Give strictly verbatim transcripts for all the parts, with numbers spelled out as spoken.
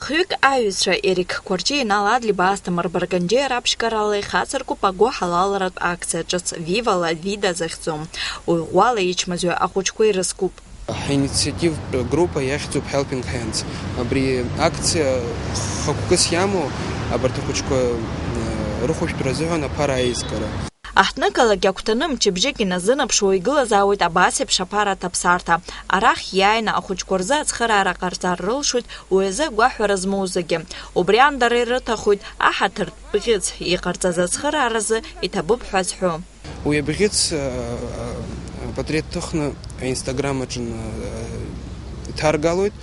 Хҩык аҩызцәа Ерик Қәарҷиа, Инал Адлеиба, Асҭамыр Барганџьиа раԥшьгарала ихацыркуп агәыҳалалратә акциа ҿыц Viva la Vida захьӡу. Уи ӷәӷәала ичмазаҩу ахәыҷқәа ирызкуп. Ҳинициативтә группа иахьӡуп Helping Hands. Абри акциа хықәкыс иамоу абарҭ ахәыҷқәа, э, рыхәышәтәра азыҳәан аԥара аизгара. Аҳҭнықалақь агәҭаны мчыбжьык иназынаԥшуа игылазаауеит абас еиԥш аԥара аҭаԥсарҭа. Арахь иааины ахәыҷқәа рзы ацхыраара ҟарҵар рылшоит, уи азы агәаҳәара змоу зегьы. Убри аан дара ирыҭахоит аҳаҭыртә бӷьыц, иҟарҵаз ацхырааразы иҭабуп ҳәа зҳәо. Уи абӷьыц, э, э, апатреҭ ҭыхны аинстаграм аҿы, э, иҭаргалоит.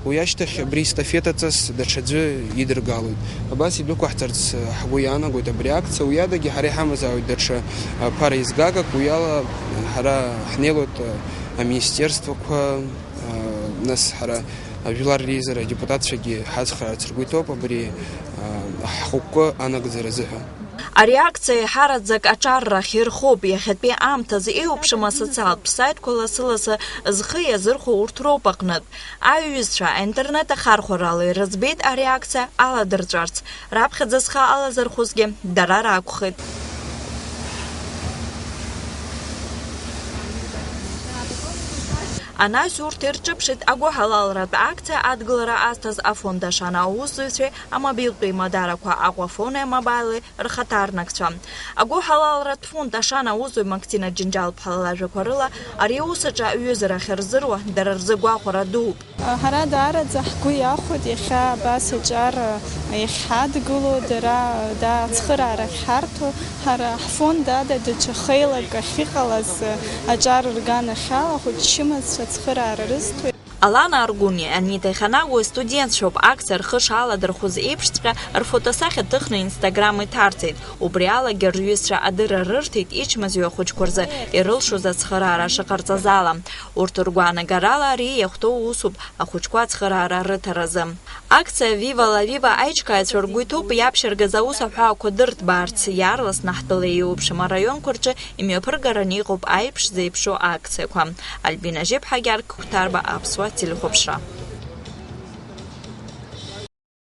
Уи ашьҭахь абри естафетаҵас даҽаӡәы идыргалоит. Абас идәықәаҳҵарц, э, ҳгәы иаанагоит абри акциа. Уи адагьы ҳара иҳамазаауеит даҽа, э, ԥара еизгагак, уи ала, э, ҳара ҳнеилоит, э, аминистерствақәа, э, нас ҳара ажәлар реизара адепутатцәагьы ҳацхраарц ргәы иҭоуп абри, э, ҳхықәкы анагӡара азыҳәан. Ари акциа еиҳараӡак аҿаррахь ирхоуп, иахьатәи аамҭазы еиуеиԥшым асоциалтә саитқәа лассы-лассы зхы иазырхәо урҭ роуп аҟнытә. Аиҩызцәа аинтернет ахархәарала ирыӡбеит ари акциа аладырҵәарц, раԥхьаӡа зхы алазырхәызгьы дара ракәхеит. Анаҩс урҭ ирҿыԥшит агәыҳалалратә акциа адгылара азҭаз афонд Ашана аусзуҩцәеи амобилтәи имадарақәа Аҟәафони амобаили рхаҭарнакцәа. Агәыҳалалратә фонд Ашана аусзуҩ Мактина Џьынџьал-ԥҳа лажәақәа рыла, ари аус аҿы аҩызара ахьырзыруа дара рзы гәахәара дууп. Ҳара даараӡа ҳгәы иахәоит иахьа абас аҿар иахьҳадгыло, дара, да, ацхыраара ахьҳарҭо, ҳара ҳфонд ада даҽа хеилак ахьыҟалаз аҿар рганахьала ахәыҷ чымазцәа ацхыраара рызҭоит. Алана Аргәыни Анита Иханагәи студентцәоуп, акциа рхы шаладырхәыз еиԥшҵәҟьа рфотосахьа ҭыхны Instagram иҭарҵеит. Убри алагьы рҩызцәа адырра рырҭеит ичмазаҩу ахәыҷқәа рзы ирылшоз ацхыраара шыҟарҵаз ала. Урҭ ргәаанагарала ари иахәҭоу усуп ахәыҷқәа ацхыраара рыҭаразы. Акциа Viva la Viva аиҿкааҩцәа ргәы иҭоуп иаԥшьыргаз аус аҳәаақәа дырҭбаарц, иаарласны ҳтәыла еиуеиԥшым араионқәа рҿы имҩаԥыргараны иҟоуп аиԥш зеиԥшу акциақәа. Альбина Жьыԥҳа, Гьаргь Қәҭарба, Аԥсуа телехәаԥшра.